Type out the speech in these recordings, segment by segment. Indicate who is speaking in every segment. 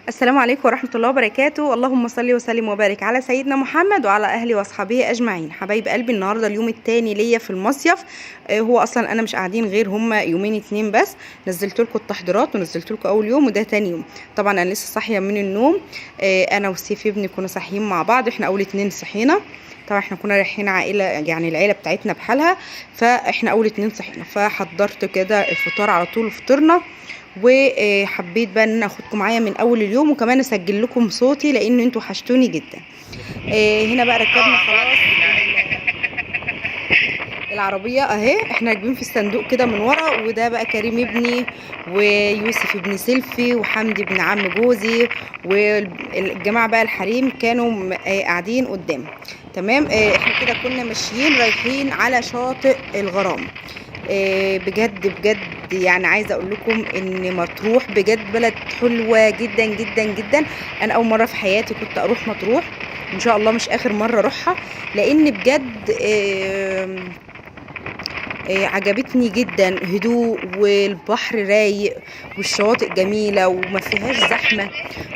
Speaker 1: السلام عليكم ورحمة الله وبركاته. اللهم صل وسلم وبارك على سيدنا محمد وعلى أهله وأصحابه أجمعين. حبايب قلبي، النهاردة اليوم التاني ليا في المصيف. هو أصلا أنا مش قاعدين غير هما يومين اتنين بس. نزلت لكم التحضيرات ونزلت لكم أول يوم وده تاني يوم. طبعا أنا لسه صاحية من النوم، أنا وسيف ابني كنا صاحيين مع بعض. احنا أول اتنين صحينا. طبعا احنا كنا رايحين عائلة، يعني العيلة بتاعتنا بحالها، فاحنا أول اتنين صحينا. فحضرت كده الفطار على طول، فطرنا. وحبيت بقى ان انا اخدكم معايا من اول اليوم، وكمان اسجل لكم صوتي لان انتوا وحشتوني جدا. هنا بقى ركبنا خلاص العربية اهي، احنا راكبين في الصندوق كده من ورا، وده بقى كريم ابني ويوسف ابن سيلفي وحمدي ابن عم جوزي والجماعة بقى الحريم كانوا قاعدين قدام. تمام. احنا كده كنا ماشيين رايحين على شاطئ الغرام. بجد بجد يعني عايزه اقول لكم ان مطروح بجد بلد حلوة جدا جدا جدا. انا اول مرة في حياتي كنت اروح مطروح، ان شاء الله مش اخر مرة اروحها، لان بجد عجبتني جدا. هدوء والبحر رايق والشواطئ جميلة وما فيهاش زحمة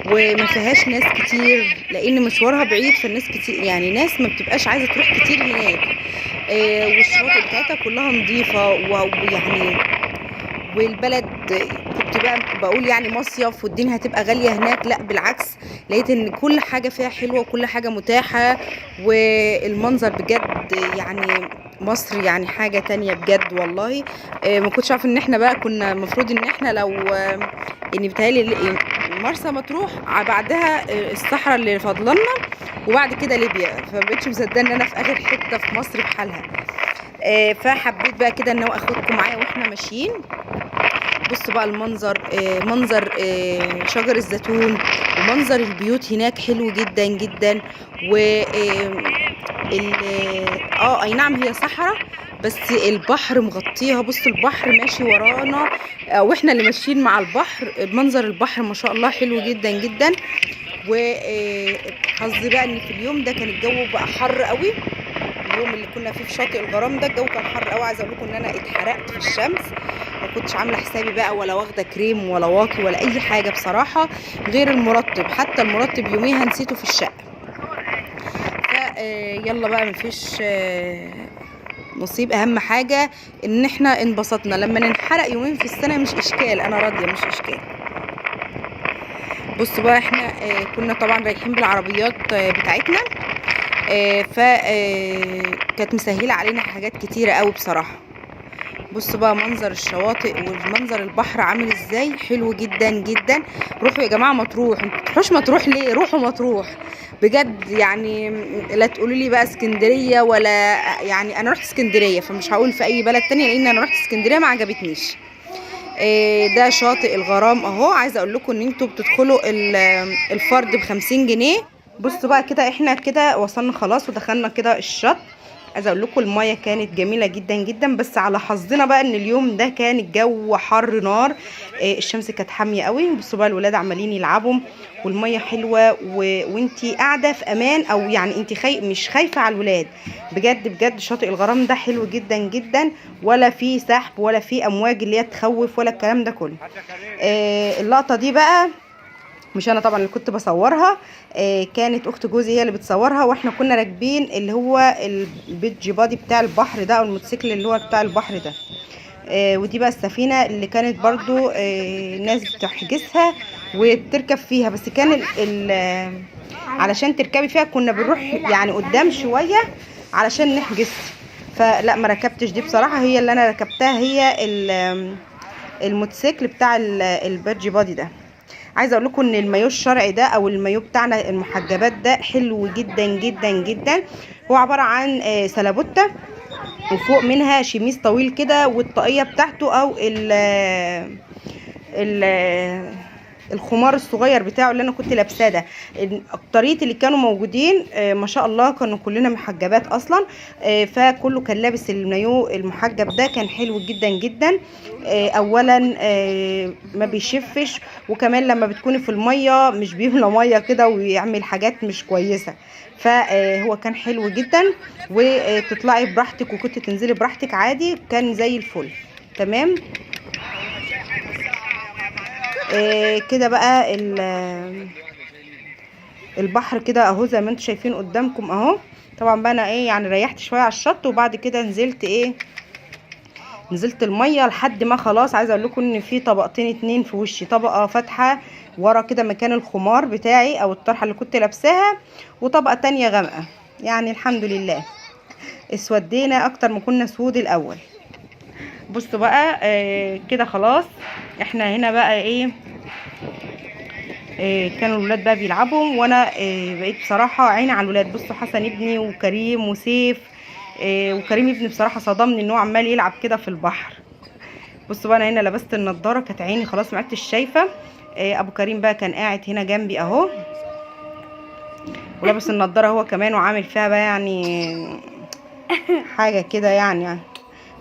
Speaker 1: وما فيهاش ناس كتير، لان مشوارها بعيد، فالناس كتير يعني ناس ما بتبقاش عايزه تروح كتير هناك. والشواطئ بتاعتها كلها نظيفة ويعني والبلد كنت بقى بقول يعني مصيف والدنيا هتبقى غالية هناك، لا بالعكس، لقيت ان كل حاجة فيها حلوة وكل حاجة متاحة، والمنظر بجد يعني مصر يعني حاجة تانية بجد والله. ما كنتش عارفة ان احنا بقى كنا المفروض ان احنا لو ان بيتهيألي مرسى مطروح بعدها الصحراء اللي فاضلنا وبعد كده ليبيا، فمبقتش مصدقة ان انا في اخر حتة في مصر بحالها. فحبيت بقى كده ان انا اخدكم معايا واحنا ماشيين. بصوا بقى المنظر، منظر شجر الزيتون ومنظر البيوت هناك حلو جدا جدا. و اي نعم هي صحراء بس البحر مغطيها. بصوا البحر ماشي ورانا، واحنا اللي ماشيين مع البحر. منظر البحر ما شاء الله حلو جدا جدا. وحظي بقى ان في اليوم ده كان الجو بقى حر قوي. اليوم اللي كنا فيه في شاطئ الغرام ده الجو كان حر قوي. عايزه اقول لكم ان انا اتحرقت في الشمس، ما كنتش عامله حسابي بقى ولا واخده كريم ولا واقي ولا اي حاجة بصراحة غير المرطب، حتى المرطب يوميها نسيته في الشقة. فيلا بقى مفيش نصيب. اهم حاجة ان احنا انبسطنا. لما ننحرق يومين في السنة مش اشكال، انا راضية مش اشكال. بصوا بقى احنا كنا طبعا رايحين بالعربيات بتاعتنا، فكانت مسهلة علينا حاجات كتيرة قوي بصراحة. بصوا بقى منظر الشواطئ والمنظر البحر عامل ازاي، حلو جدا جدا. روحوا يا جماعة مطروح، انتوا تروحوش مطروح ليه؟ روحوا مطروح بجد. يعني لا تقولوا لي بقى اسكندرية ولا يعني، انا رحت اسكندرية فمش هقول في اي بلد تانية لان انا رحت اسكندرية ما عجبتنيش. ده شاطئ الغرام اهو. عايزه اقول لكم ان انتوا بتدخلوا الفرد ب50 جنيه. بصوا بقى كده احنا كده وصلنا خلاص ودخلنا كده الشط. عايزه اقول لكم المية كانت جميلة جدا جدا، بس على حظنا بقى ان اليوم ده كان الجو حر نار، الشمس كانت حامية قوي. بصوا بقى الولاد عمالين يلعبوا والمية حلوة وانتي قاعدة في امان، او يعني انتي مش خايفة على الولاد. بجد بجد شاطئ الغرام ده حلو جدا جدا، ولا فيه سحب ولا فيه امواج اللي هي تخوف ولا الكلام ده كله. اللقطة دي بقى مش انا طبعا اللي كنت بصورها، كانت اخت جوزي هي اللي بتصورها، واحنا كنا راكبين اللي هو ال beach buggy بتاع البحر ده، او الموتوسيكل اللي هو بتاع البحر ده. ودي بقى السفينة اللي كانت برضو ناس بتحجزها وبتركب فيها، بس كان ال علشان تركبي فيها كنا بنروح يعني قدام شوية علشان نحجز. فلا ما ركبتش دي بصراحة، هي اللي انا ركبتها هي الموتوسيكل بتاع ال beach buggy ده. عايزه اقول لكم ان المايو الشرعي ده او المايو بتاعنا المحجبات ده حلو جدا جدا جدا. هو عبارة عن سلابوته وفوق منها شميس طويل كده، والطاقيه بتاعته او ال ال الخمار الصغير بتاعه اللي انا كنت لابساه ده. الطريقة اللي كانوا موجودين ما شاء الله كانوا كلنا محجبات اصلا، فكله كان لابس المايو المحجب ده، كان حلو جدا جدا. اولا ما بيشفش، وكمان لما بتكوني في المية مش بيملى مية كده ويعمل حاجات مش كويسة، فهو كان حلو جدا. وتطلعي براحتك وكنت تنزلي براحتك عادي، كان زي الفل. تمام. كده بقى البحر كده اهو زي ما انتم شايفين قدامكم اهو. طبعا بقى انا ايه يعني ريحت شوية على الشط، وبعد كده نزلت ايه، نزلت المية لحد ما خلاص. عايزه اقول لكم ان في طبقتين 2 في وشي، طبقه فاتحة ورا كده مكان الخمار بتاعي او الطرحة اللي كنت لابساها، وطبقه تانية غامقه. يعني الحمد لله اسودينا اكتر ما كنا سود الاول. بصوا بقى كده خلاص احنا هنا بقى ايه، كانوا الولاد بقى بيلعبوا، وانا بقيت بصراحة عيني على الولاد. بصوا حسن ابني وكريم وسيف، وكريم ابني بصراحة صدمني ان هو عمال يلعب كده في البحر. بصوا بقى انا هنا لبست النضارة، كانت عيني خلاص ما عدتش شايفه. ابو كريم بقى كان قاعد هنا جنبي اهو، ولابس النضارة هو كمان، وعامل فيها بقى يعني حاجة كده يعني.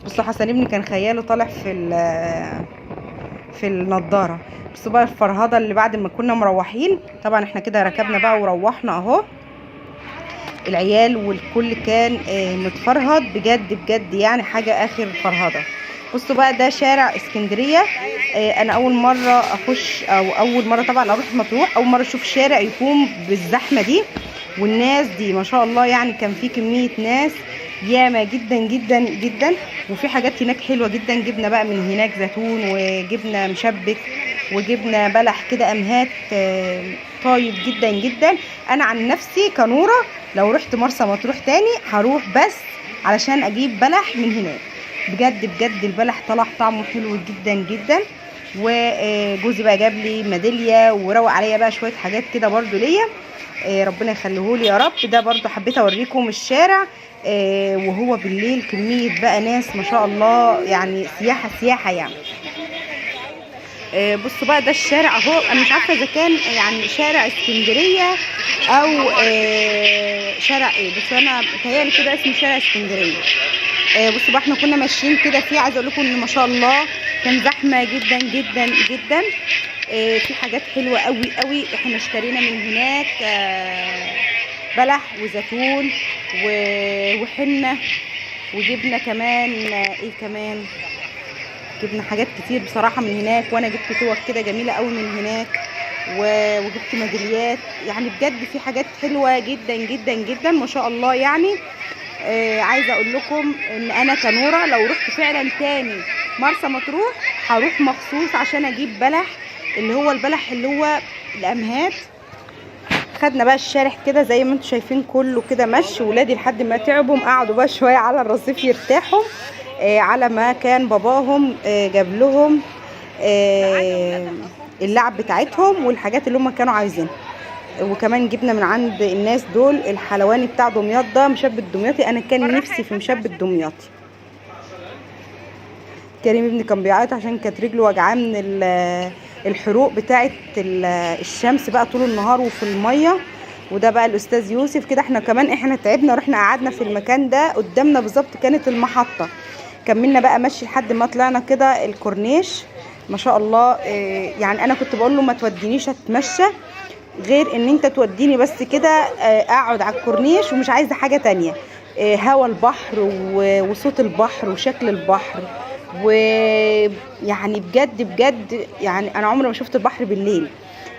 Speaker 1: بصوا حسن ابني كان خياله طالع في النضارة. بصوا بقى الفرهده اللي بعد ما كنا مروحين، طبعا احنا كده ركبنا بقى وروحنا اهو. العيال والكل كان متفرهد بجد بجد، يعني حاجة اخر فرهده. بصوا بقى ده شارع اسكندرية. انا اول مرة اخش، او اول مرة طبعا اروح مطروح، اول مرة اشوف شارع يكون بالزحمة دي والناس دي ما شاء الله. يعني كان في كمية ناس ياما جدا جدا جدا، وفي حاجات هناك حلوة جدا. جبنا بقى من هناك زيتون، وجبنا مشبك، وجبنا بلح كده امهات طيب جدا جدا. انا عن نفسي كنوره لو رحت مرسى مطروح تاني هروح بس علشان اجيب بلح من هناك. بجد بجد البلح طلع طعمه حلو جدا جدا. وجوزي بقى جاب لي ميدالية وروق عليا بقى شوية حاجات كده برضو ليا، ربنا يخليهولي يا رب. ده برضو حبيت اوريكم الشارع وهو بالليل، كمية بقى ناس ما شاء الله، يعني سياحة سياحة يعني. بصوا بقى ده الشارع اهو، انا مش عارفه اذا كان يعني شارع اسكندرية او شارع ايه، بس انا متهيألي كده اسمه شارع اسكندرية. بصوا بقى احنا كنا ماشيين كده فيه، عايزه اقول لكم ان ما شاء الله كان زحمة جدا جدا جدا. في حاجات حلوة قوي قوي احنا اشترينا من هناك، بلح وزيتون وحنه، وجبنا كمان ايه كمان، جبنا حاجات كتير بصراحة من هناك. وانا جبت توك كده جميلة قوي من هناك، وجبت ميداليات. يعني بجد في حاجات حلوة جدا جدا جدا ما شاء الله. يعني عايزه اقول لكم ان انا كنوره لو رحت فعلا تاني مرسى مطروح هروح مخصوص عشان اجيب بلح، اللي هو البلح اللي هو الامهات. خدنا بقى الشارع كده زي ما انتم شايفين كله كده مشي، ولادي لحد ما تعبوا قعدوا بقى شوية على الرصيف يرتاحوا، على ما كان باباهم جاب لهم اللعب بتاعتهم والحاجات اللي هم كانوا عايزينها. وكمان جبنا من عند الناس دول الحلواني بتاع دمياط ده، مشبك دمياطي. انا كان نفسي في مشبك دمياطي. كريم ابني كان بيعيط عشان كانت رجله وجعاه من الحروق بتاعه الشمس بقى طول النهار وفي المية. وده بقى الاستاذ يوسف كده. احنا كمان احنا تعبنا، رحنا قعدنا في المكان ده قدامنا بالظبط كانت المحطة. كملنا بقى مشي لحد ما طلعنا كده الكورنيش ما شاء الله. يعني انا كنت بقول له ما تودينيش اتمشى، غير ان انت توديني بس كده اقعد على الكورنيش ومش عايزه حاجة تانية. هوا البحر وصوت البحر وشكل البحر، ويعني بجد بجد يعني انا عمري ما شفت البحر بالليل.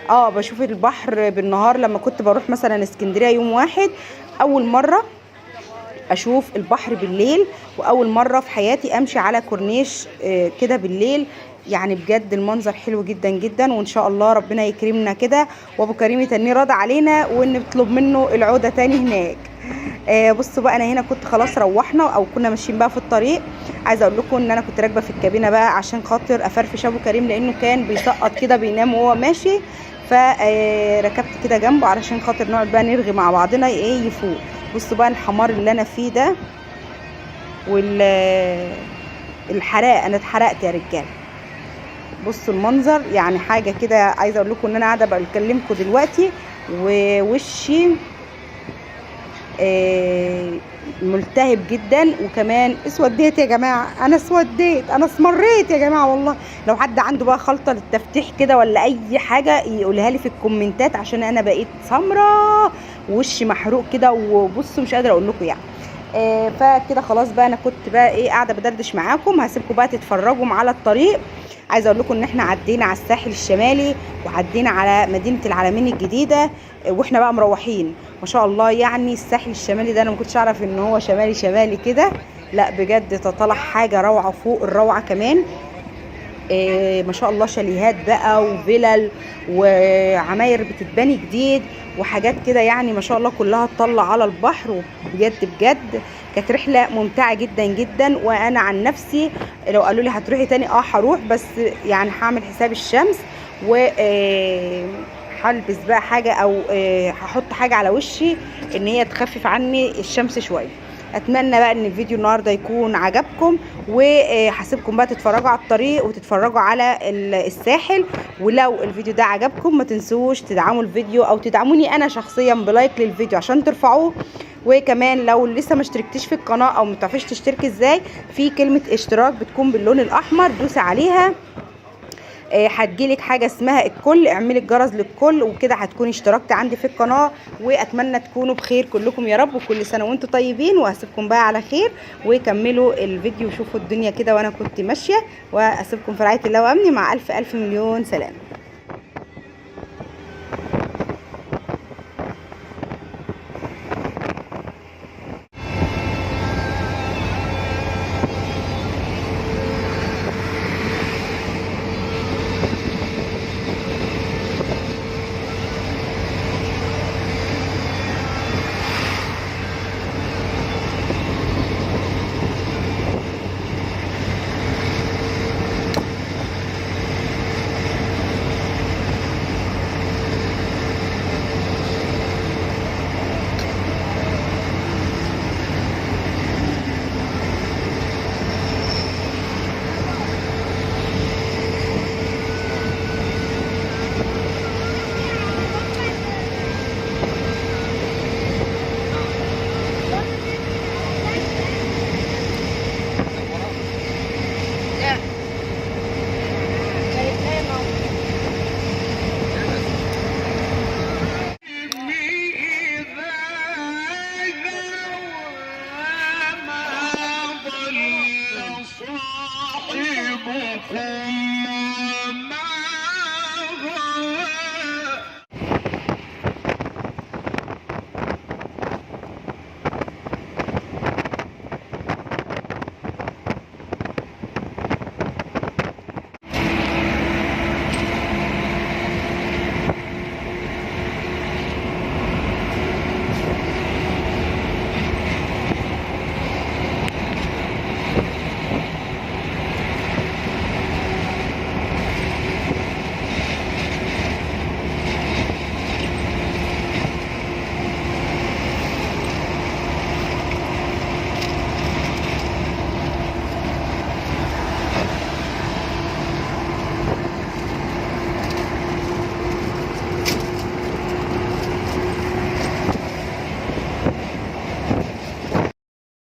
Speaker 1: بشوف البحر بالنهار لما كنت بروح مثلا اسكندرية يوم واحد. اول مرة اشوف البحر بالليل، واول مرة في حياتي امشي على كورنيش كده بالليل. يعني بجد المنظر حلو جدا جدا، وان شاء الله ربنا يكرمنا كده وابو كريم يتنيه راضي علينا ونطلب منه العودة تاني هناك. بصوا بقى انا هنا كنت خلاص روحنا او كنا ماشيين بقى في الطريق. عايزه اقول لكم ان انا كنت راكبه في الكابينه بقى عشان خاطر افرفش ابو كريم، لانه كان بيسقط كده بينام وهو ماشي، فركبت كده جنبه علشان خاطر نقعد بقى نرغي مع بعضنا ايه يفوق. بصوا بقى الحمار اللي انا فيه ده والحراق، انا اتحرقت يا رجاله. بصوا المنظر يعني حاجة كده، عايزه اقول لكم ان انا قاعدة بكلمكم دلوقتي ووشي ملتهب جدا، وكمان اسوديت يا جماعة، انا اسوديت، انا اسمريت يا جماعة والله. لو حد عنده بقى خلطه للتفتيح كده ولا اي حاجة يقولها لي في الكومنتات، عشان انا بقيت سمراء ووشي محروق كده، وبصوا مش قادرة اقول لكم يعني. فكده خلاص بقى انا كنت بقى ايه قاعدة بدردش معاكم، هسيبكم بقى تتفرجوا على الطريق. عايزه اقول لكم ان احنا عدينا على الساحل الشمالي وعدينا على مدينة العلمين الجديدة واحنا بقى مروحين. ما شاء الله يعني الساحل الشمالي ده انا ما كنتش اعرف ان هو شمالي شمالي كده، لا بجد تطلع حاجة روعه فوق الروعة كمان. ما شاء الله شاليهات بقى وفلل وعماير بتتبني جديد وحاجات كده، يعني ما شاء الله كلها تطلع على البحر. وبجد بجد كانت رحله ممتعة جدا جدا. وانا عن نفسي لو قالوا لي هتروحي تاني هروح، بس يعني هعمل حساب الشمس و هلبس بقى حاجة او هحط حاجة على وشي ان هي تخفف عني الشمس شوية. اتمنى بقى ان الفيديو النهارده يكون عجبكم، وهسيبكم بقى تتفرجوا على الطريق وتتفرجوا على الساحل. ولو الفيديو ده عجبكم ما تنسوش تدعموا الفيديو او تدعموني انا شخصيا ب like للفيديو عشان ترفعوه. وكمان لو لسه ما اشتركتيش في القناة او ما تعرفيش تشتركي ازاي، في كلمة اشتراك بتكون باللون الاحمر، دوسي عليها، هتجيلك حاجة اسمها الكل، اعملي الجرس للكل وكده هتكوني اشتركتي عندي في القناة. واتمنى تكونوا بخير كلكم يا رب، وكل سنة وانتم طيبين. واسيبكم بقى على خير وكملوا الفيديو وشوفوا الدنيا كده وانا كنت ماشية. واسيبكم في رعاية الله وامني، مع الف الف مليون سلامه.